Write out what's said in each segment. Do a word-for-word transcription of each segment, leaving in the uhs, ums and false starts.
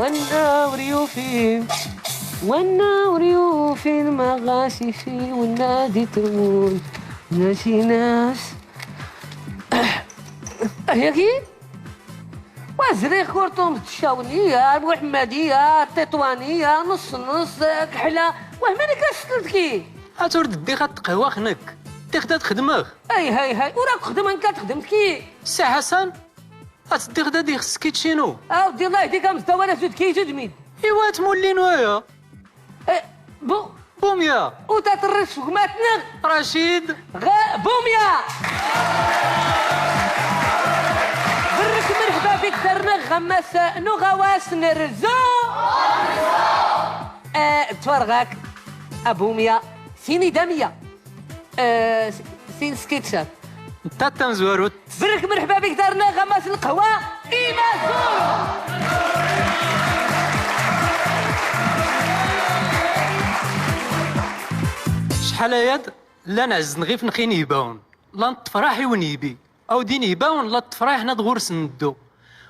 Wenna ur yufin, wenna ur yufin, ma ɣas ifi wenna di trmud, nasi nas. Ayagi? Wa zriɣ kurṭum d tcawniya, muḥemmadiya, tiṭwaniya, nṣ nṣ, kḥla. Wah, mani ka stltki? At ur d-ddiɣ ad tqehwax nekk. Ddiɣ-d ad xedmeɣ. Ay, hay, hay, ur ak xedmeɣ nekk, ad txedmeḍ ki. Si Ḥasan? Ad teddiḍ ad ixes skičinu? A weddi, Allah yehdika, mezdawa ad zud kizud mid. Iwa tmullin waya? Eh, bu- Bumya. Uta terriḍ s gma-tneɣ? Racid. Ɣ-, Bumya. Berrek merḥba bik darneɣ ɣ ammas n uɣawas n Rrzu. Eh, ttwarɣ-ak a Bumya, sin idamya. Eh, s-, sin skičat. Netta tamezwarut. Berrek merḥba bik darneɣ ɣ ammas n lqehwa Inazul. Cḥal-aya-d llan ɛezzen ɣif-neɣ ineybawen. Llan ṭṭefraḥ i uneybi. Awd ineybawen llan ṭṭefraḥ, ḥna ad ɣur-sen neddu.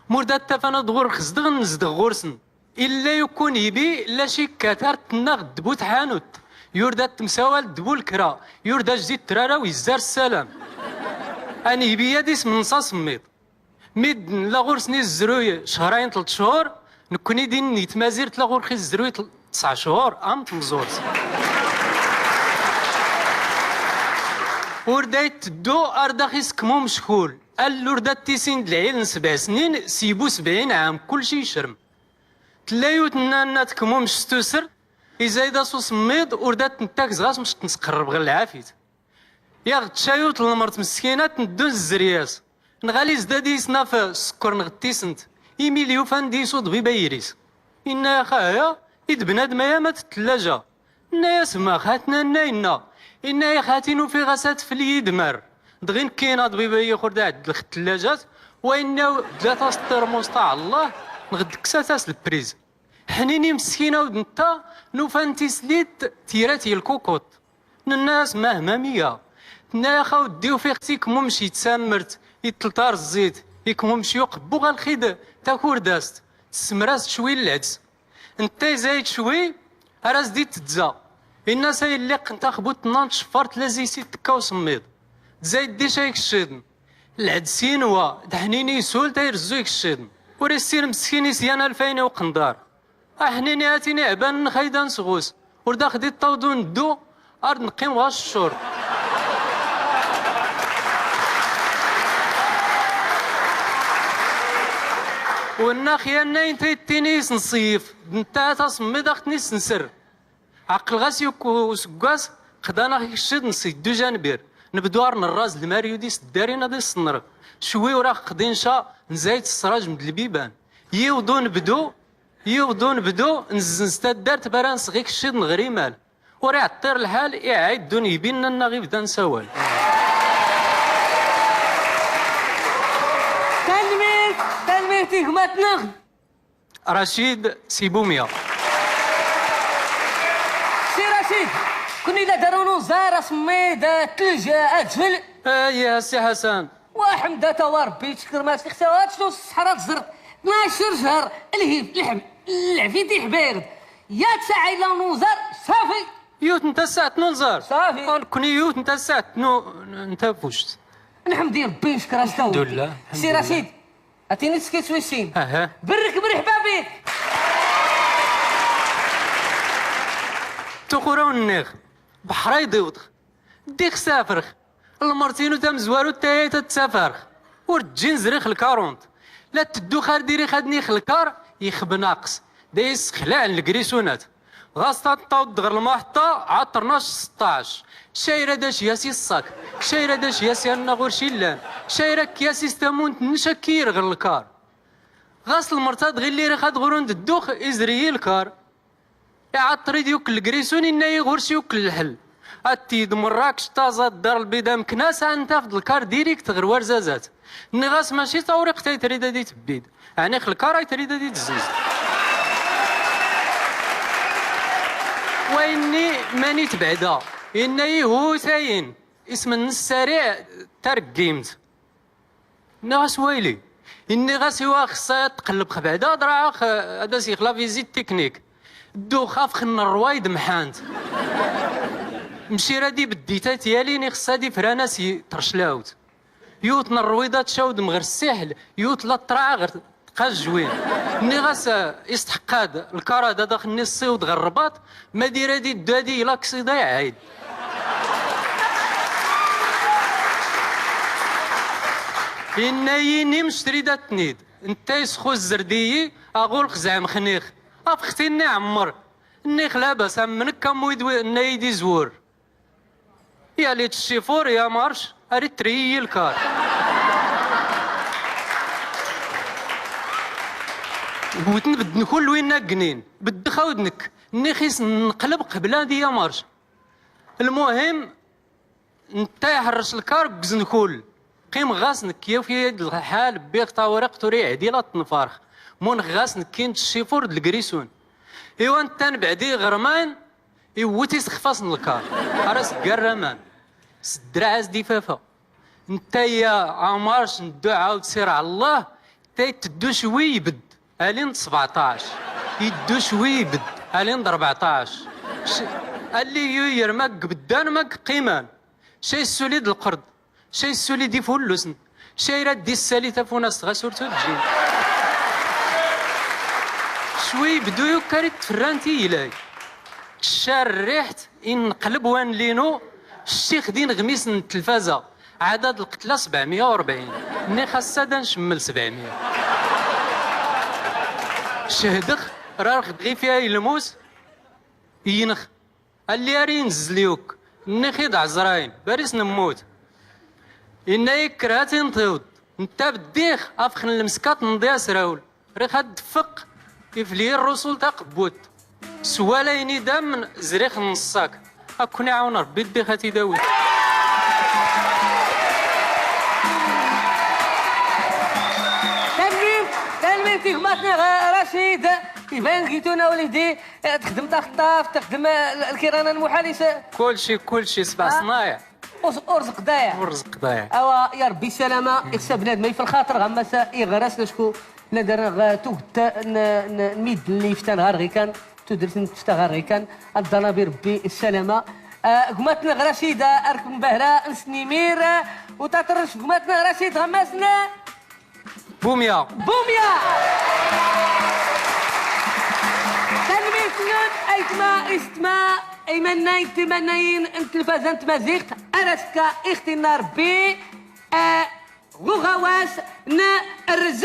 Mur da ttafan ad ɣur-xezdeɣ, nezdeɣ ɣur-sen. Illa yukk uneybi, illa cikkat ar tennaɣ ddbu tḥanut, yur da temsawal ddbu lekra, yur da jdid trara u izzar ssalam. Aneybi-ya d isem n ṣaṣemmiḍ. Midden illa ɣur-sen izezruy cehrayen, tleṭ chur, nekkni din n tmazirt illa ɣur-x izezruy tel-, tesɛ chur, am tmeẓurt. Ur da iteddu ar dax iskmum cxul, allur da tisin d lɛil n sebɛ snin, s yibu sebɛin ɛam, kulci icrem. Tella yiwet n nanna tkmumec s tusert, izay d aṣuṣemmiḍ, ur da tntakz ɣas mec tnesqerreb ɣer lɛafit. Yaɣ tca yiwet n lmert meskina tneddun s zzerya-s. Nɣal izda diyis naf sskeṛ neɣ tisent, imi lyufan diyis uḍbib ayr-is. Inna-yax: "Aha, i d bnadem aya ma d tlaja." Inna-yas: "Max, hat nanna inna." Inna-yax: "Hat-in ufiɣ-as atfel i yidmar. Dɣi nekkin aḍbib ay ixur da ɛeddlex tlajat, wa inna-yaw dlat-as ṭirmus ṭaɛ Allah, neɣ d-kkesat-as lpriz." Ḥnini meskin awd netta, nufa-n tislit tira-t i lkukuṭ. Nenna-yas: "Mah, ma miya?" Tenna-yax: "A weddi, ufiɣ-t ikmumec i tsamert, i telt ar zzit, ikmumec i uqebbu ɣer lxid takurdast, tessemras cwi n lɛeds." Netta izay-d cwi, ar as-d-itedza. Inna-s: "A yelli, qqen taxbut-nna n tceffart, la zis i d-tekka usemmiḍ. Tzay-d dic ay ikeccden." Lɛeds inwa, d ḥnini isul, ta irezzu ikeccden. Ur issin meskin isyan alfayn i uqendar. A ḥnini, hat-in iɛbanen xaydan sɣus. Ur da xdiṭ tawḍu neddu, ar d-neqqim ɣas ccur. Wenna xyanna inta ittini isnṣiyif, d netta taṣemmiḍ aɣ-ten-isnser. Ɛqel ɣas yukk useggas, xḍan-aɣ ikeccden s iddu janbir. Nebdu ar nerraz lmaryud-is ddarin ad isnreb. Cwi ur aɣ-qḍin ca, nzay-d s ssraj md lbiban. Yiwḍ unebdu, yiwḍ unebdu, nzzenz taddart bara nsɣ ikeccden ɣer imal. Ur iɛeṭṭir lḥal, iɛayd-d uneybi-nneɣ ibdan s awal. Tanmirt, tanmirt i gma-tneɣ. Racid si Bumya. Si Racid, kunni la darun unẓar aṣemmiḍ, tlj, adfel. Aya, a Si Ḥasan. Wa ḥemdat wa Ṛebbi, tcekr ma s-ixsa, wa tcnu s ṣṣeḥra tẓert, tnac jar, lhif, lḥem, lɛfit iḥbir. Ya tsaɛa illa n unẓar, ṣafi. Yiwet n tasaɛt n unẓar. Ṣafi. Ur nekkni yiwet n tasaɛt n, n tafuct. Nḥemdi Ṛebbi, ncekr-as tawt. Lḥemdullah, Si lḥemdullah. Racid, Atini tskit wis sin. Aha. Berrek, merḥba bik. Tuqura-w nniɣ, beḥra i d-iwḍeɣ. Ddiɣ safreɣ. Lmert-inu tamezwarut tayayt ad tt-safreɣ. Ur ǧǧin zriɣ lkarunt. La teddu xar diri xadni lkar, ixeb naqes. Da yessexlaɛen lgrisunat. Ɣas taṭṭawḍ ɣer lmuḥeṭṭa, ɛeṭṭer nac seṭṭac. Cayra da c-yas i ṣṣak, cayra da c-yas i annaɣ ur c-illan, cayra k-yas i s tamunt n cakir ɣer lkar. Ɣas lmert-a dɣi lliri xad ɣur-un d ddux, izri-yi lkar. Iɛeṭṭer-id yukk lgrisun, inna-yi ɣur-c yukk lḥel. Ad t-id-merra k-cṭaẓa ddar lbida mknas, a n-tafeḍ lkar direct ɣer warzazat. Nniɣ-as mačči d tawriqt ay trid ad itebbid, ɛni x lkar ay trid ad itezziz? Wa inni mani tebɛda, inna-yi hut ayen, isem-nnes sariɛ, tareggimt. Nniɣ-as wayli, Inniɣ-as iwa xeṣṣa ad tqelleb xbada, ad raɛeɣ, ad as-ixla visite technique. Ddux, afxen n rrwayd mḥant. Mcir ad ibedd itayt yalin, ixeṣṣa ad ifran-as i treclawt. Yiwet n rrwiḍa tcawdem ɣer ssiḥel, yiwet la traɛ ɣer tqajwin. Nniɣ-as, eh, istḥeqq-ad lkar ad ax-nni ssiweḍ ɣer rrbaṭ, ma diri ad iddu ad iyi laksiḍa iɛayd. Inna-yi: Nim ctri datnid. Netta isxuzzerd-iyi, aɣulx zeɛmxen-ix. Afx-t-inna iɛemmer. Nniɣ labas, am nekk am wid wi-, nna-yi-d izwur. Yali-d ccifur, ya marc, ar ittri-yi lkar. Wwten bedden kull win agnin, beddex-aw-d nekk, nniɣ-is nqleb qbel ad ya marc. Lmuhim, netta iḥerrec lkar deg uzenkull. Qqimeɣ ɣas nekk, yaki-yi-d lḥal, bbiɣ tawriqt ur iɛdil ad tt-nfarx. Muneɣ ɣas nekkin d ccifur d legrisun. Iwa netta nebɛed iɣerman, iwwet isexfas n lkar, ar as-ggarr aman, s ddreɛ as-d-ifafa. Netta ya amarc n dduɛa u ttir ɛla Allah, netta iteddu cwi ibedd, alin d sbeɛṭac. Iddu cwi ibedd, alin d rbeɛṭac. C-, alli yu yerma deg beddan, ma deg qqiman. Ca issuli-d lqerd. Ca issuli-d ifullusen, ca ira d-issali tafunast ɣas ur tujjin. Cwi ibdu yukkar-it tferrant i ilay. Teccar rriḥt, inqleb wanli-nu, ccix d ineɣmisen n telfaza, ɛadad lqetla sebɛemya u rebɛin. Nniɣ xas ad ncemmel sebɛemya. Cehdex, rarx dɣi fiha ilmus, innex. Alli ar inzzel yukk, nniɣ-t-id ɛezrayen, baris nemmut. Inna-yi: Kker ad tinṭiwḍ. Netta beddix, afx n lemska tenḍi asrawl. Rix ad d-tfeq, ifel-iyi rrusul taqebbut. Swal ayen idammen, zrix n ṣṣak. Ad ken-iɛawen Rebbi, ddix ad t-id-awi. Tanemmirt, tanemmirt i gma-tneɣ Racid. Iban gituna wlidi. Eh, txeddem taxeṭṭaft, txeddem, eh, l-, lkirana n muḥalis. Kulci, kulci, sbeɛ ṣnaya. Ur, ur ẓeqq dayeɛ. Ur ẓeqq dayeɛ. Awa, ya Rebbi, ssalama, ixsa bnadem ifel lxaṭer, ɣammas iɣer-as, acku la dar-nneɣ, eh, tuget n, n, n midden lli iftan ɣer ɣikan, tudert n tefta ɣer ɣikan, ad ḍanabi Rebbi ssalama. Eh, gma-tneɣ Racid, ar kem-nbahra, nsnimir, eh, u taṭerrec gma-tneɣ Racid, ɣammas n Bumya. Bumya! Tanemmirt-nwen, aytma, isetma, imannayen, timannayin n telfaza n tmaziɣt, ar azekka, ixtinna Rebbi, eh, ɣ uɣawas n Rrezz.